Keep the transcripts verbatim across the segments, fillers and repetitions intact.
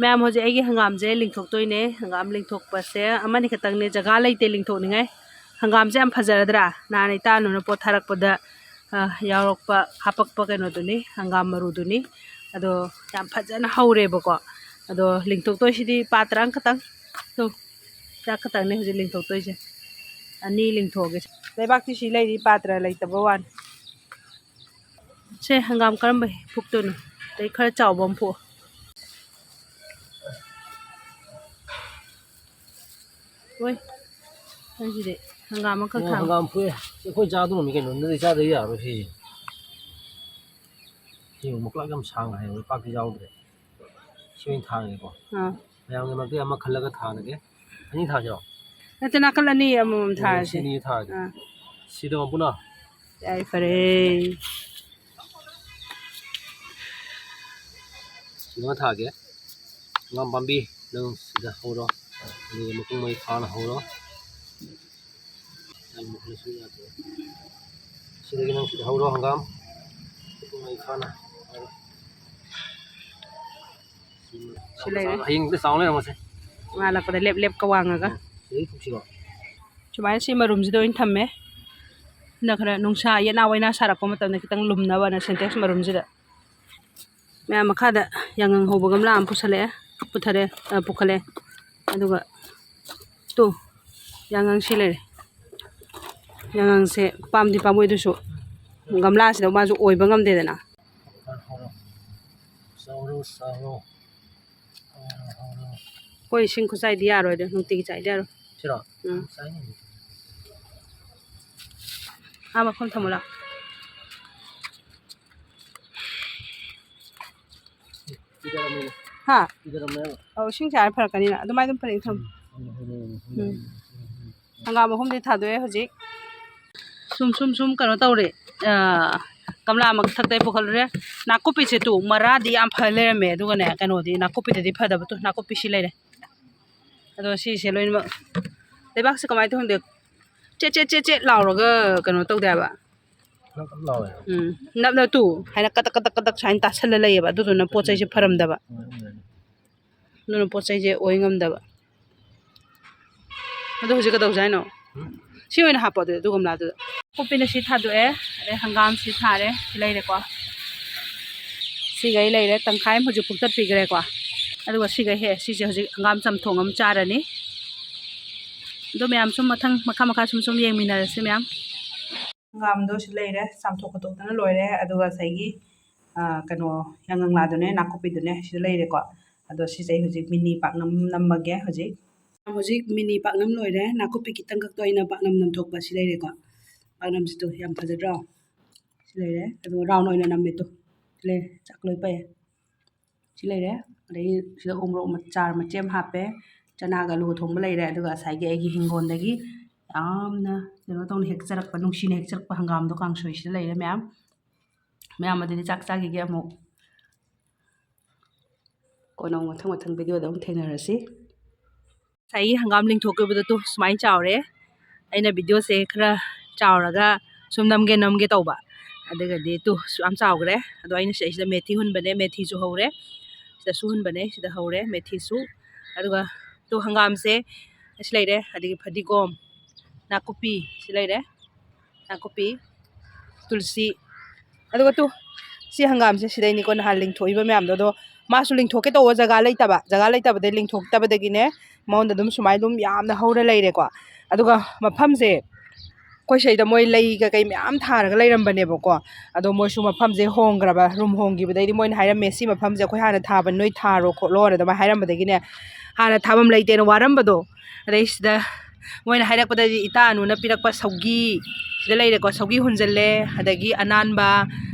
ꯃꯌꯥꯝ, ꯍꯧꯖꯤꯛ ꯑꯩꯒꯤ ꯍꯪꯒꯥꯝꯁꯦ ꯂꯤꯡꯊꯣꯛꯇꯣꯏꯅꯦ꯫ ꯍꯪꯒꯥꯝ ꯂꯤꯡꯊꯣꯛꯄꯁꯦ ꯑꯃꯅꯤ ꯈꯛꯇꯪꯅꯦ, ꯖꯒꯥ ꯂꯩꯇꯦ ꯂꯤꯡꯊꯣꯛꯅꯤꯡꯉꯥꯏ꯫ ꯍꯪꯒꯥꯝꯁꯦ ꯌꯥꯝ ꯐꯖꯔꯗ꯭ꯔꯥ? ꯅꯍꯥꯟ ꯏꯇꯥꯅꯨꯅ ꯄꯣꯠ ꯊꯥꯔꯛꯄꯗ, ꯑ, ꯌꯥꯎꯔꯛꯄ, ꯍꯥꯄꯛꯄ ꯀꯩꯅꯣꯗꯨꯅꯤ, ꯍꯪꯒꯥꯝ ꯃꯔꯨꯗꯨꯅꯤ꯫ ꯑꯗꯣ ꯌꯥꯝ ꯐꯖꯅ ꯍꯧꯔꯦꯕꯀꯣ꯫ ꯑꯗꯣ ꯂꯤꯡꯊꯣꯛꯇꯣꯏꯁꯤꯗꯤ ꯄꯥꯇ꯭ꯔ ꯑꯃꯈꯛꯇꯪ꯫ ꯇꯨ, ꯆꯥꯛ ꯈꯛꯇꯪꯅꯦ ꯍꯧꯖꯤꯛ ꯂꯤꯡꯊꯣꯛꯇꯣꯏꯁꯦ꯫ ꯑꯅꯤ ꯂꯤꯡꯊꯣꯛꯑꯒꯦ꯫ ꯂꯩꯕꯥꯛꯇꯤ ꯁꯤ ꯂꯩꯔꯤ, ꯄꯥꯇ꯭ꯔ ꯂꯩꯇꯕ ꯋꯥꯅꯤ꯫ ꯁꯦ, ꯍꯪꯒꯥꯝ ꯀꯔꯝꯕ ꯐꯨꯛꯇꯣꯏꯅꯣ? ꯑꯗꯩ ꯈꯔ ꯆꯥꯎꯕ ꯑꯃ ꯐꯨꯛꯑꯣ꯫ ꯍꯣꯏ, ꯑꯩꯁꯤꯗꯤ ꯍꯪꯒꯥꯝ ꯑꯃꯈꯛ ꯑꯣ, ꯊꯥꯕ꯫ ꯍꯪꯒꯥꯝ ꯐꯨꯛꯑꯦ꯫ ꯁꯤ ꯑꯩꯈꯣꯏ ꯆꯥꯗꯧꯔꯝꯃꯤ ꯀꯩꯅꯣ, ꯅꯠꯇ꯭ꯔꯗꯤ ꯆꯥꯗ ꯌꯥꯔꯣꯏ ꯁꯤꯁꯦ꯫ ꯁꯤ ꯃꯀ꯭ꯂꯥꯛ ꯌꯥꯝ ꯁꯥꯡꯅ ꯍꯥꯏꯌꯦ, ꯄꯥꯛꯇꯤ ꯌꯥꯎꯗ꯭ꯔꯦ꯫ ꯁꯤ ꯑꯣꯏꯅ ꯊꯥꯔꯒꯦꯀꯣ꯫ ꯑꯥ꯫ ꯃꯌꯥꯝꯒꯤ ꯃꯔꯛꯇ ꯑꯃ ꯈꯜꯂꯒ ꯊꯥꯔꯒꯦ꯫ ꯑꯅꯤ ꯊꯥꯁꯤꯔꯣ? ꯅꯠꯇꯦ, ꯅꯥꯀꯜ ꯑꯅꯤ ꯑꯃꯃꯝ ꯑꯣ, ꯊꯥꯔꯁꯦ꯫ ꯁꯤ ꯑꯅꯤ ꯊꯥꯔꯒꯦ꯫ ꯑꯥ꯫ ꯁꯤꯗ ꯃꯄꯨꯅ? ꯌꯥꯏꯐꯔꯦ꯫ ꯁꯤꯃ ꯊꯥꯒꯦ꯫ ꯍꯪꯒꯥꯝ ꯄꯥꯝꯕꯤ ꯅꯪ ꯁꯤꯗ ꯍꯧꯔꯣ꯫ ꯑꯗꯨꯒ ꯃꯄꯨꯡ ꯃꯔꯩ ꯐꯥꯅ ꯍꯧꯔꯣ꯫ ꯌꯥꯝ ꯃꯨꯜꯂꯁꯨ ꯌꯥꯗꯦ꯫ ꯁꯤꯗꯒꯤ ꯅꯪ ꯁꯤꯗ ꯍꯧꯔꯣ ꯍꯪꯒꯥꯝ꯫ ꯃꯄꯨꯡ ꯃꯔꯩ ꯐꯥꯅ ꯍꯧꯔꯣ꯫ ꯁꯤ ꯂꯩꯔꯦ꯫ ꯍꯌꯦꯡ ꯆꯥꯎ ꯂꯩꯔꯝꯃꯁꯦ꯫ ꯉꯥꯜꯂꯛꯄꯗ ꯂꯦꯞ ꯂꯦꯞꯀ ꯋꯥꯡꯉꯒ꯫ ꯁꯤꯗꯒꯤ ꯐꯨꯛꯁꯤꯔꯣ? ꯁꯨꯃꯥꯏꯅ ꯁꯤ ꯃꯔꯨꯝꯁꯤꯗ ꯑꯣꯏꯅ ꯊꯝꯃꯦ꯫ ꯁꯤꯅ ꯈꯔ ꯅꯨꯡꯁꯥ ꯌꯦꯅꯥ ꯋꯥꯏꯅꯥ ꯁꯥꯔꯛꯄ ꯃꯇꯝꯗ ꯈꯤꯇꯪ ꯂꯨꯝꯅꯕꯅ ꯁꯦꯟꯇꯦꯛꯁ ꯃꯔꯨꯝꯁꯤꯗ꯫ ꯃꯌꯥꯝ ꯃꯈꯥꯗ ꯌꯥꯉꯪ ꯍꯧꯕ ꯒꯝꯂꯥ ꯑꯃ ꯄꯨꯁꯜꯂꯛꯑꯦ, ꯄꯨꯊꯔꯦ, ꯑ, ꯄꯨꯈꯠꯂꯦ꯫ ꯑꯗꯨꯒ ꯇꯨ, ꯌꯥꯉꯪ ꯁꯤ ꯂꯩꯔꯦ꯫ ꯌꯥꯉꯪꯁꯦ ꯄꯥꯝꯗꯤ ꯄꯥꯝꯃꯣꯏ, ꯑꯗꯨꯁꯨ ꯒꯝꯂꯥꯁꯤꯗ ꯃꯥꯁꯨ ꯑꯣꯏꯕ ꯉꯝꯗꯦꯗꯅ꯫ ꯆꯥꯎꯔꯣ, ꯆꯥꯎꯔꯣ꯫ ꯑꯩꯈꯣꯏ ꯏꯁꯤꯡ ꯈꯨꯆꯥꯏꯗꯤ ꯌꯥꯔꯣꯏꯗ, ꯅꯨꯡꯇꯤꯒꯤ ꯆꯥꯏꯗ ꯌꯥꯔꯣꯏ꯫ ꯁꯤꯔꯣ? ꯎꯝ꯫ ꯆꯥꯏꯅꯤ꯫ ꯑꯥ, ꯃꯈꯨꯝ ꯊꯝꯃꯨ ꯂꯥꯎ꯫ ꯄꯤꯗꯔꯝꯃꯦꯅꯦ꯫ ꯍꯥ? ꯄꯤꯗꯔꯝꯃꯦꯕ꯫ ꯑꯧ, ꯏꯁꯤꯡ ꯆꯥꯏꯔ ꯐꯔꯛꯀꯅꯤꯅ꯫ ꯑꯗꯨꯃꯥꯏꯅ ꯑꯗꯨꯝ ꯄꯔꯦꯡ ꯊꯝꯃꯨ꯫ ꯎꯝ, ꯎꯝ, ꯎꯝ, ꯎꯝ, ꯎꯝ, ꯎꯝ, ꯎꯝ꯫ ꯍꯪꯒꯥꯝ ꯑꯍꯨꯝꯗꯤ ꯊꯥꯗꯣꯛꯑꯦ ꯍꯧꯖꯤꯛ꯫ ꯁꯨꯝ, ꯁꯨꯝ, ꯁꯨꯝ ꯀꯩꯅꯣ ꯇꯧꯔꯦ꯫ ꯑꯥ, ꯒꯝꯂꯥ ꯃꯊꯛꯇꯩ ꯄꯨꯈꯠꯂꯨꯔꯦ꯫ ꯅꯥꯀꯨꯞꯄꯤꯁꯦ ꯇꯨ, ꯃꯔꯥꯗꯤ ꯌꯥꯝ ꯐ ꯂꯩꯔꯝꯃꯦ꯫ ꯑꯗꯨꯒꯅꯦ, ꯀꯩꯅꯣꯗꯤ, ꯅꯥꯀꯨꯞꯄꯤꯗꯗꯤ ꯐꯗꯕ꯫ ꯇꯨ, ꯅꯥꯀꯨꯞꯄꯤ ꯁꯤ ꯂꯩꯔꯦ꯫ ꯑꯗꯣ ꯁꯤꯁꯦ ꯂꯣꯏꯅꯃꯛ ꯂꯩꯕꯥꯛꯁꯦ ꯀꯃꯥꯏꯅ ꯇꯧ ꯈꯪꯗꯦ? ꯆꯦꯠ, ꯆꯦꯠ, ꯆꯦꯠ, ꯆꯦꯠ ꯂꯥꯎꯔꯒ ꯀꯩꯅꯣ ꯇꯧꯗꯦ ꯍꯥꯏꯕ꯫ ꯅꯞ ꯅꯞ ꯂꯥꯎꯋꯦ꯫ ꯎꯝ, ꯅꯞ ꯅꯞ ꯇꯨ ꯍꯥꯏꯅ ꯀꯗꯛ, ꯀꯗꯛ, ꯀꯗꯛ ꯁꯨꯃꯥꯏꯅ ꯇꯥꯁꯜꯂ ꯂꯩꯌꯦꯕ꯫ ꯑꯗꯨꯗꯨꯅ ꯄꯣꯠ ꯆꯩꯁꯦ ꯐꯔꯝꯗꯕ꯫ ꯎꯝ, ꯎꯝ꯫ ꯑꯗꯨꯅ ꯄꯣꯠ ꯆꯩꯁꯦ ꯑꯣꯏ ꯉꯝꯗꯕ꯫ ꯑꯗꯣ ꯍꯧꯖꯤꯛ ꯀꯩꯗꯧꯁꯦ ꯍꯥꯏꯅꯣ? ꯁꯤ ꯑꯣꯏꯅ ꯍꯥꯞꯄꯣ ꯑꯗꯨꯗꯤ, ꯑꯗꯨ ꯒꯝꯂꯥꯗꯨꯗ꯫ ꯀꯣꯕꯤꯅ ꯁꯤ ꯊꯥꯗꯣꯛꯑꯦ, ꯑꯗꯩ ꯍꯪꯒꯥꯝ ꯁꯤ ꯊꯥꯔꯦ, ꯁꯤ ꯂꯩꯔꯦꯀꯣ꯫ ꯁꯤꯈꯩ ꯂꯩꯔꯦ, ꯇꯪꯈꯥꯏ ꯑꯃ ꯍꯧꯖꯤꯛ ꯐꯨꯛꯇꯠꯄꯤꯈ꯭ꯔꯦꯀꯣ꯫ ꯑꯗꯨꯒ ꯁꯤꯈꯩ ꯍꯦꯛ, ꯁꯤꯁꯦ ꯍꯧꯖꯤꯛ ꯍꯪꯒꯥꯝ ꯆꯝꯊꯣꯡ ꯑꯃ ꯆꯥꯔꯅꯤ꯫ ꯑꯗꯣ ꯃꯌꯥꯝ ꯁꯨꯝ ꯃꯊꯪ ꯃꯈꯥ ꯃꯈꯥ ꯁꯨꯝ ꯁꯨꯝ ꯌꯦꯡꯃꯤꯟꯅꯔꯁꯤ ꯃꯌꯥꯝ꯫ ꯍꯪꯒꯥꯝꯗꯣ ꯁꯤ ꯂꯩꯔꯦ, ꯆꯥꯝꯊꯣꯛ ꯈꯣꯠꯇꯣꯛꯇꯅ ꯂꯣꯏꯔꯦ꯫ ꯑꯗꯨꯒ ꯉꯁꯥꯏꯒꯤ, ꯑ, ꯀꯩꯅꯣ, ꯌꯥꯏꯉꯪꯂꯥꯗꯨꯅꯦ, ꯅꯥꯀꯨꯞꯄꯤꯗꯨꯅꯦ ꯁꯤꯗ ꯂꯩꯔꯦꯀꯣ꯫ ꯑꯗꯣ ꯁꯤꯁꯦ ꯑꯩ ꯍꯧꯖꯤꯛ ꯃꯤꯅꯤ ꯄꯥꯛꯅꯝ ꯅꯝꯃꯒꯦ ꯍꯧꯖꯤꯛ꯫ ꯍꯧꯖꯤꯛ ꯃꯤꯅꯤ ꯄꯥꯛꯅꯝ ꯂꯣꯏꯔꯦ꯫ ꯅꯥꯀꯨꯞꯄꯤ ꯈꯤꯇꯪ ꯈꯛꯇꯣ ꯑꯩꯅ ꯄꯥꯛꯅꯝ ꯅꯝꯊꯣꯛꯄ ꯁꯤ ꯂꯩꯔꯦꯀꯣ꯫ ꯄꯥꯛꯅꯝꯁꯤꯗꯣ ꯌꯥꯝ ꯐꯖꯗ꯭ꯔꯣ? ꯁꯤ ꯂꯩꯔꯦ꯫ ꯑꯗꯨꯒ ꯔꯥꯎꯟ ꯑꯣꯏꯅ ꯅꯝꯃꯦ ꯇꯨ꯫ ꯁꯤ ꯂꯩꯔꯦ꯫ ꯆꯥꯛ ꯂꯣꯏ ꯄꯩꯌꯦ꯫ ꯁꯤ ꯂꯩꯔꯦ꯫ ꯑꯗꯒꯤ ꯁꯤꯗ ꯎ ꯃꯣꯔꯣꯛ ꯃꯆꯥ ꯃꯆꯦꯠ ꯑꯃ ꯍꯥꯞꯄꯦ꯫ ꯆꯅꯥꯒ ꯑꯂꯨꯒ ꯊꯣꯡꯕ ꯂꯩꯔꯦ꯫ ꯑꯗꯨꯒ ꯉꯁꯥꯏꯒꯤ ꯑꯩꯒꯤ ꯍꯤꯡꯒꯣꯜꯗꯒꯤ ꯌꯥꯝꯅ ꯀꯩꯅꯣ ꯇꯧꯅ ꯍꯦꯛꯆꯔꯛꯄ, ꯅꯨꯡꯁꯤꯅ ꯍꯦꯛꯆꯔꯛꯄ ꯍꯪꯒꯥꯝꯗꯣ ꯀꯥꯡꯁꯣꯏꯁꯤꯗ ꯂꯩꯔꯦ ꯃꯌꯥꯝ꯫ ꯃꯌꯥꯝ ꯑꯗꯨꯗꯤ ꯆꯥꯛ ꯆꯥꯈꯤꯒꯦ ꯑꯃꯨꯛ꯫ ꯀꯣꯟꯅ ꯑꯃꯨꯛ ꯃꯊꯪ ꯃꯊꯪ ꯚꯤꯗꯤꯑꯣꯗ ꯑꯃꯨꯛ ꯊꯦꯡꯅꯔꯁꯤ꯫ ꯉꯁꯥꯏꯒꯤ ꯍꯪꯒꯥꯝ ꯂꯤꯡꯊꯣꯛꯈꯤꯕꯗꯣ ꯇꯨ ꯁꯨꯃꯥꯏꯅ ꯆꯥꯎꯔꯦ꯫ ꯑꯩꯅ ꯚꯤꯗꯤꯑꯣꯁꯦ ꯈꯔ ꯆꯥꯎꯔꯒ ꯁꯨꯝ ꯅꯝꯒꯦ ꯅꯝꯒꯦ ꯇꯧꯕ꯫ ꯑꯗꯨꯒꯗꯤ ꯇꯨ ꯁꯨꯛ ꯌꯥꯝ ꯆꯥꯎꯈ꯭ꯔꯦ꯫ ꯑꯗꯣ ꯑꯩꯅ ꯁꯤꯗꯩꯁꯤꯗ ꯃꯦꯊꯤ ꯍꯨꯟꯕꯅꯦ, ꯃꯦꯊꯤꯁꯨ ꯍꯧꯔꯦ꯫ ꯁꯤꯗꯁꯨ ꯍꯨꯟꯕꯅꯦ, ꯁꯤꯗ ꯍꯧꯔꯦ ꯃꯦꯊꯤꯁꯨ꯫ ꯑꯗꯨꯒ ꯇꯨ ꯍꯪꯒꯥꯝꯁꯦ ꯑꯁꯤ ꯂꯩꯔꯦ, ꯑꯗꯒꯤ ꯐꯗꯤꯒꯣꯝ, ꯅꯥꯀꯨꯞꯄꯤ ꯁꯤ ꯂꯩꯔꯦ꯫ ꯅꯥꯀꯨꯞꯄꯤ, ꯇꯨꯜꯁꯤ꯫ ꯑꯗꯨꯒ ꯇꯨ, ꯁꯤ ꯍꯪꯒꯥꯝꯁꯦ ꯁꯤꯗꯩꯅꯤꯀꯣ ꯅꯍꯥꯟ ꯂꯤꯡꯊꯣꯛꯏꯕ ꯃꯌꯥꯝꯗꯣ꯫ ꯑꯗꯣ ꯃꯥꯁꯨ ꯂꯤꯡꯊꯣꯛꯀꯦ ꯇꯧꯕ ꯖꯒꯥ ꯂꯩꯇꯕ, ꯖꯒꯥ ꯂꯩꯇꯕꯗꯩ ꯂꯤꯡꯊꯣꯛꯇꯕꯗꯒꯤꯅꯦ ꯃꯉꯣꯟꯗ ꯑꯗꯨꯝ ꯁꯨꯃꯥꯏꯅ ꯑꯗꯨꯝ ꯌꯥꯝꯅ ꯍꯧꯔ ꯂꯩꯔꯦꯀꯣ꯫ ꯑꯗꯨꯒ ꯃꯐꯝꯁꯦ ꯑꯩꯈꯣꯏ ꯁꯤꯗꯩꯗ ꯃꯣꯏ ꯂꯩ ꯀꯩꯀꯩ ꯃꯌꯥꯝ ꯊꯥꯔꯒ ꯂꯩꯔꯝꯕꯅꯦꯕꯀꯣ꯫ ꯑꯗꯣ ꯃꯣꯏꯁꯨ ꯃꯐꯝꯁꯦ ꯍꯣꯡꯈ꯭ꯔꯕ, ꯔꯨꯝ ꯍꯣꯡꯈꯤꯕꯗꯩꯗꯤ ꯃꯣꯏꯅ ꯍꯥꯏꯔꯝꯃꯦ, "ꯁꯤ ꯃꯐꯝꯁꯦ ꯑꯩꯈꯣꯏ ꯍꯥꯟꯅ ꯊꯥꯕ, ꯅꯣꯏ ꯊꯥꯔꯣ ꯈꯣꯠꯂꯣꯅ" ꯑꯗꯨꯃꯥꯏꯅ ꯍꯥꯏꯔꯝꯕꯗꯒꯤꯅꯦ, ꯍꯥꯟꯅ ꯊꯥꯐꯝ ꯂꯩꯇꯦꯅ ꯋꯥꯔꯝꯕꯗꯣ, ꯑꯗꯩ ꯁꯤꯗ ꯃꯣꯏꯅ ꯍꯥꯏꯔꯛꯄꯗꯗꯤ ꯏꯇꯥ ꯑꯅꯨꯅ ꯄꯤꯔꯛꯄ ꯁꯧꯒꯤ ꯁꯤꯗ ꯂꯩꯔꯦꯀꯣ, ꯁꯧꯒꯤ ꯍꯨꯟꯖꯜꯂꯦ, ꯑꯗꯒꯤ ꯑꯅꯥꯟꯕ,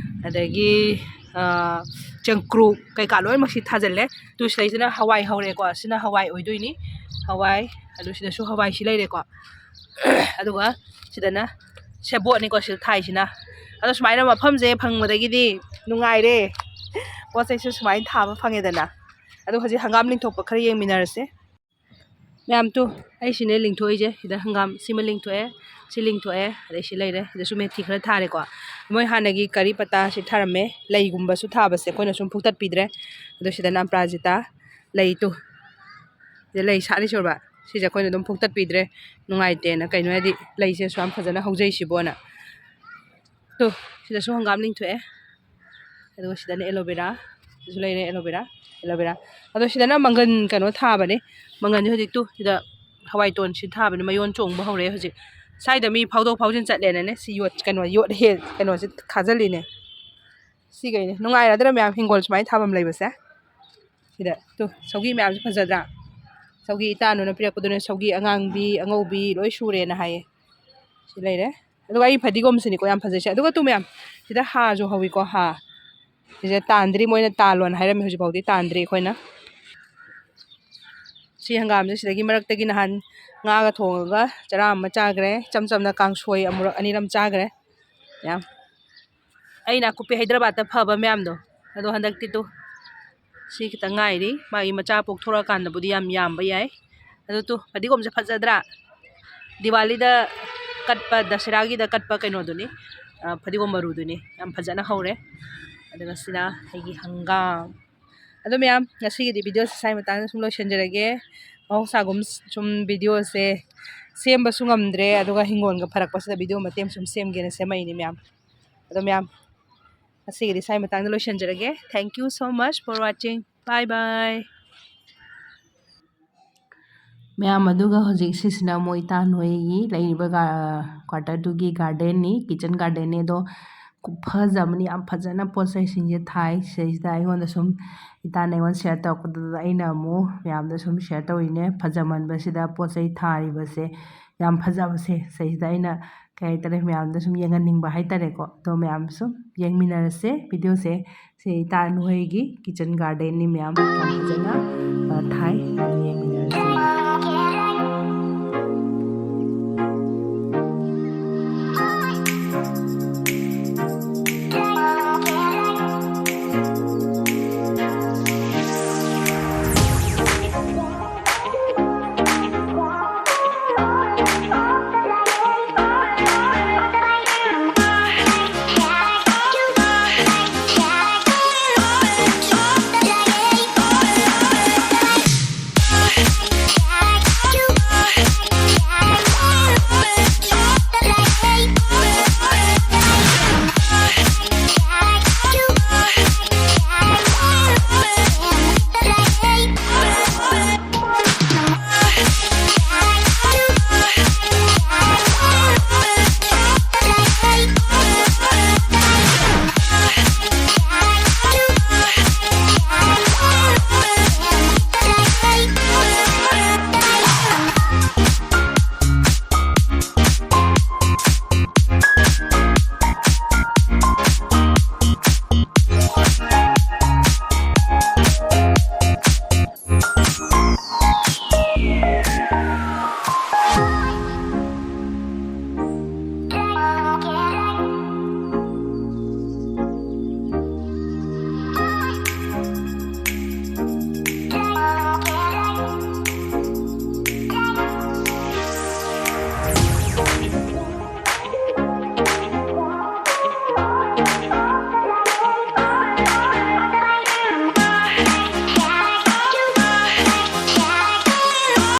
ꯑꯗꯒꯤ, ꯑ, ꯆꯦꯡꯀ꯭ꯔꯨꯞ ꯀꯩꯀꯥ ꯂꯣꯏꯅꯃꯛꯁꯤ ꯊꯥꯖꯜꯂꯦ꯫ ꯇꯨ ꯁꯤꯗꯩꯁꯤꯅ ꯍꯋꯥꯏ ꯍꯧꯔꯦꯀꯣ, ꯁꯤꯅ ꯍꯋꯥꯏ ꯑꯣꯏꯗꯣꯏꯅꯤ, ꯍꯋꯥꯏ꯫ ꯑꯗꯨ ꯁꯤꯗꯁꯨ ꯍꯋꯥꯏꯁꯤ ꯂꯩꯔꯦꯀꯣ꯫ ꯑꯗꯨꯒ ꯁꯤꯗꯅ ꯁꯦꯕꯣꯠꯅꯤꯀꯣ ꯁꯤꯗ ꯊꯥꯏꯁꯤꯅ꯫ ꯑꯗꯣ ꯁꯨꯃꯥꯏꯅ ꯃꯐꯝꯁꯦ ꯐꯪꯕꯗꯒꯤꯗꯤ ꯅꯨꯡꯉꯥꯏꯔꯦ, ꯄꯣꯠ ꯆꯩꯁꯨ ꯁꯨꯃꯥꯏꯅ ꯊꯥꯕ ꯐꯪꯉꯦꯗꯅ꯫ ꯑꯗꯣ ꯍꯧꯖꯤꯛ ꯍꯪꯒꯥꯝ ꯂꯤꯡꯊꯣꯛꯄ ꯈꯔ ꯌꯦꯡꯃꯤꯟꯅꯔꯁꯦ꯫ ꯃꯌꯥꯝ ꯇꯨ, ꯑꯩ ꯁꯤꯅꯦ ꯂꯤꯡꯊꯣꯛꯏꯁꯦ꯫ ꯁꯤꯗ ꯍꯪꯒꯥꯝ ꯁꯤꯃ ꯂꯤꯡꯊꯣꯛꯑꯦ, ꯁꯤ ꯂꯤꯡꯊꯣꯛꯑꯦ, ꯑꯗꯩ ꯁꯤ ꯂꯩꯔꯦ꯫ ꯁꯤꯗꯁꯨ ꯃꯦꯊꯤ ꯈꯔ ꯊꯥꯔꯦꯀꯣ꯫ ꯃꯣꯏ ꯍꯥꯟꯅꯒꯤ ꯀꯔꯤ ꯄꯇꯥ ꯁꯤ ꯊꯥꯔꯝꯃꯦ, ꯂꯩꯒꯨꯝꯕꯁꯨ ꯊꯥꯕꯁꯦ ꯑꯩꯈꯣꯏꯅ ꯁꯨꯝ ꯐꯨꯛꯇꯠꯄꯤꯗ꯭ꯔꯦ꯫ ꯑꯗꯣ ꯁꯤꯗꯅ ꯑꯄꯔꯥꯖꯤꯇꯥ, ꯂꯩ ꯇꯨ꯫ ꯁꯤꯗ ꯂꯩ ꯁꯥꯠꯂꯤꯁꯦ ꯎꯔꯕ? ꯁꯤꯁꯦ ꯑꯩꯈꯣꯏꯅ ꯑꯗꯨꯝ ꯐꯨꯛꯇꯠꯄꯤꯗ꯭ꯔꯦ, ꯅꯨꯡꯉꯥꯏꯇꯦꯅ꯫ ꯀꯩꯅꯣ ꯍꯥꯏꯗꯤ ꯂꯩꯁꯦ ꯑꯁꯨꯛ ꯌꯥꯝ ꯐꯖꯅ ꯍꯧꯖꯩꯁꯤꯕꯣꯅ꯫ ꯇꯨ, ꯁꯤꯗꯁꯨ ꯍꯪꯒꯥꯝ ꯂꯤꯡꯊꯣꯛꯑꯦ꯫ ꯑꯗꯨꯒ ꯁꯤꯗꯅ ꯑꯦꯂꯣꯕꯦꯔꯥ꯫ ꯁꯤꯁꯨ ꯂꯩꯔꯦ ꯑꯦꯂꯣꯕꯦꯔꯥ, ꯑꯦꯂꯣꯕꯦꯔꯥ꯫ ꯑꯗꯣ ꯁꯤꯗꯅ ꯃꯪꯒꯟ ꯀꯩꯅꯣ ꯊꯥꯕꯅꯦ꯫ ꯃꯪꯒꯟꯁꯦ ꯍꯧꯖꯤꯛ ꯇꯨ ꯁꯤꯗ ꯍꯋꯥꯏ ꯇꯣꯟꯁꯤ ꯊꯥꯕꯅꯦ, ꯃꯌꯣꯟ ꯆꯣꯡꯕ ꯍꯧꯔꯛꯑꯦ ꯍꯧꯖꯤꯛ꯫ ꯁ꯭ꯋꯥꯏꯗ ꯃꯤ ꯐꯥꯎꯗꯣꯛ ꯐꯥꯎꯖꯤꯟ ꯆꯠꯂꯦꯅꯅꯦ, ꯁꯤ ꯌꯣꯠ, ꯀꯩꯅꯣ, ꯌꯣꯠ ꯍꯦ-, ꯀꯩꯅꯣꯁꯦ ꯈꯥꯖꯤꯜꯂꯤꯅꯦ꯫ ꯁꯤꯈꯩꯅꯦ꯫ ꯅꯨꯡꯉꯥꯏꯔꯗ꯭ꯔꯥ ꯃꯌꯥꯝ, ꯍꯤꯡꯒꯣꯜ ꯁꯨꯃꯥꯏꯅ ꯊꯥꯐꯝ ꯂꯩꯕꯁꯦ? ꯁꯤꯗ ꯇꯨ ꯁꯧꯒꯤ ꯃꯌꯥꯝꯁꯦ ꯐꯖꯗ꯭ꯔꯥ? ꯁꯧꯒꯤ ꯏꯇꯥꯅꯨꯅ ꯄꯤꯔꯛꯄꯗꯨꯅꯦ, ꯁꯧꯒꯤ ꯑꯉꯥꯡꯕꯤ, ꯑꯉꯧꯕꯤ ꯂꯣꯏ ꯁꯨꯔꯦꯅ ꯍꯥꯏꯌꯦ꯫ ꯁꯤ ꯂꯩꯔꯦ꯫ ꯑꯗꯨꯒ ꯑꯩ ꯐꯗꯤꯒꯣꯝꯁꯤꯅꯤꯀꯣ ꯌꯥꯝ ꯐꯖꯩꯁꯦ꯫ ꯑꯗꯨꯒ ꯇꯨ ꯃꯌꯥꯝ, ꯁꯤꯗ ꯍꯥꯁꯨ ꯍꯧꯋꯤꯀꯣ, ꯍꯥ꯫ ꯁꯤꯁꯦ ꯇꯥꯟꯗ꯭ꯔꯤ, ꯃꯣꯏꯅ ꯇꯥꯜꯂꯣꯅ ꯍꯥꯏꯔꯝꯃꯤ, ꯍꯧꯖꯤꯛ ꯐꯥꯎꯗꯤ ꯇꯥꯟꯗ꯭ꯔꯤ ꯑꯩꯈꯣꯏꯅ꯫ ꯁꯤ ꯍꯪꯒꯥꯝꯁꯦ ꯁꯤꯗꯒꯤ ꯃꯔꯛꯇꯒꯤ ꯅꯍꯥꯟ ꯉꯥꯒ ꯊꯣꯡꯉꯒ ꯆꯔꯥ ꯑꯃ ꯆꯥꯈ꯭ꯔꯦ꯫ ꯏꯆꯝ ꯆꯝꯅ ꯀꯥꯡꯁꯣꯏ ꯑꯃꯨꯔꯛ ꯑꯅꯤꯔꯛ ꯆꯥꯈ꯭ꯔꯦ꯫ ꯌꯥꯝ, ꯑꯩ ꯅꯥꯀꯨꯞꯄꯤ ꯍꯩꯗ꯭ꯔꯕꯥꯠꯇ ꯐꯕ ꯃꯌꯥꯝꯗꯣ, ꯑꯗꯣ ꯍꯟꯗꯛꯇꯤ ꯇꯨ ꯁꯤ ꯈꯤꯇꯪ ꯉꯥꯏꯔꯤ꯫ ꯃꯥꯒꯤ ꯃꯆꯥ ꯄꯣꯛꯊꯣꯔꯛꯑꯀꯥꯟꯗꯕꯨꯗꯤ ꯌꯥꯝ ꯌꯥꯝꯕ ꯌꯥꯏ꯫ ꯑꯗꯨ ꯇꯨ ꯐꯗꯤꯒꯣꯝꯁꯦ ꯐꯖꯗ꯭ꯔꯥ? ꯗꯤꯋꯥꯂꯤꯗ ꯀꯠꯄ, ꯗꯁꯔꯥꯒꯤꯗ ꯀꯠꯄ ꯀꯩꯅꯣꯗꯨꯅꯤ, ꯑ, ꯐꯗꯤꯒꯣꯝ ꯃꯔꯨꯗꯨꯅꯤ꯫ ꯌꯥꯝ ꯐꯖꯅ ꯍꯧꯔꯦ꯫ ꯑꯗꯨꯒ ꯁꯤꯅ ꯑꯩꯒꯤ ꯍꯪꯒꯥꯝ꯫ ꯑꯗꯣ ꯃꯌꯥꯝ, ꯉꯁꯤꯒꯤꯗꯤ ꯚꯤꯗꯤꯑꯣꯁꯦ ꯁ꯭ꯋꯥꯏ ꯃꯇꯥꯡꯗ ꯁꯨꯝ ꯂꯣꯏꯁꯤꯟꯖꯔꯒꯦ꯫ ꯃꯍꯧꯁꯥꯒꯨꯝ ꯁꯨꯝ ꯚꯤꯗꯤꯑꯣꯁꯦ ꯁꯦꯝꯕꯁꯨ ꯉꯝꯗ꯭ꯔꯦ, ꯑꯗꯨꯒ ꯍꯤꯡꯒꯣꯜꯒ ꯐꯔꯛꯄꯁꯤꯗ ꯚꯤꯗꯤꯑꯣ ꯃꯇꯦꯛ ꯑꯃ ꯁꯨꯝ ꯁꯦꯝꯒꯦꯅ ꯁꯦꯝꯃꯛꯏꯅꯦ ꯃꯌꯥꯝ꯫ ꯑꯗꯣ ꯃꯌꯥꯝ, ꯉꯁꯤꯒꯤꯗꯤ ꯁ꯭ꯋꯥꯏ ꯃꯇꯥꯡꯗ ꯂꯣꯏꯁꯤꯟꯖꯔꯒꯦ꯫ Thank you so much for watching. Bye bye. ꯃꯌꯥꯝ, ꯑꯗꯨꯒ ꯍꯧꯖꯤꯛ ꯁꯤꯁꯤꯅ ꯃꯣꯏ ꯏꯇꯥ ꯅꯣꯏꯒꯤ ꯂꯩꯔꯤꯕ ꯒꯥ-, quarterꯗꯨꯒꯤ gardenꯅꯤ, kitchen gardenꯅꯤ꯫ ꯑꯗꯣ ꯈꯨꯐꯖ ꯑꯃꯅꯤ, ꯌꯥꯝ ꯐꯖꯅ ꯄꯣꯠ ꯆꯩꯁꯤꯡꯁꯦ ꯊꯥꯏ꯫ ꯁꯤꯗꯩꯁꯤꯗ ꯑꯩꯉꯣꯟꯗ ꯁꯨꯝ ꯏꯇꯥꯅ ꯑꯩꯉꯣꯟꯗ share ꯇꯧꯔꯛꯄꯗꯨꯗ ꯑꯩꯅ ꯑꯃꯨꯛ ꯃꯌꯥꯝꯗ ꯁꯨꯝ share ꯇꯧꯔꯤꯅꯦ꯫ ꯐꯖꯃꯟꯕꯁꯤꯗ ꯄꯣꯠ ꯆꯩ ꯊꯥꯔꯤꯕꯁꯦ ꯌꯥꯝ ꯐꯖꯕꯁꯦ, ꯁꯤꯗꯩꯁꯤꯗ ꯑꯩꯅ ꯀꯩ ꯍꯥꯏꯇꯥꯔꯦ, ꯃꯌꯥꯝꯗ ꯁꯨꯝ ꯌꯦꯡꯍꯟꯅꯤꯡꯕ ꯍꯥꯏꯇꯥꯔꯦꯀꯣ꯫ ꯑꯗꯣ ꯃꯌꯥꯝ ꯁꯨꯝ ꯌꯦꯡꯃꯤꯟꯅꯔꯁꯦ videoꯁꯦ꯫ ꯁꯤ ꯏꯇꯥ ꯅꯣꯏꯒꯤ kitchen gardenꯅꯤ ꯃꯌꯥꯝ, ꯌꯥꯝ ꯐꯖꯅ, ꯑ, ꯊꯥꯏ꯫ ꯌꯥꯝ ꯌꯦꯡꯃꯤꯟꯅꯔꯁꯦ꯫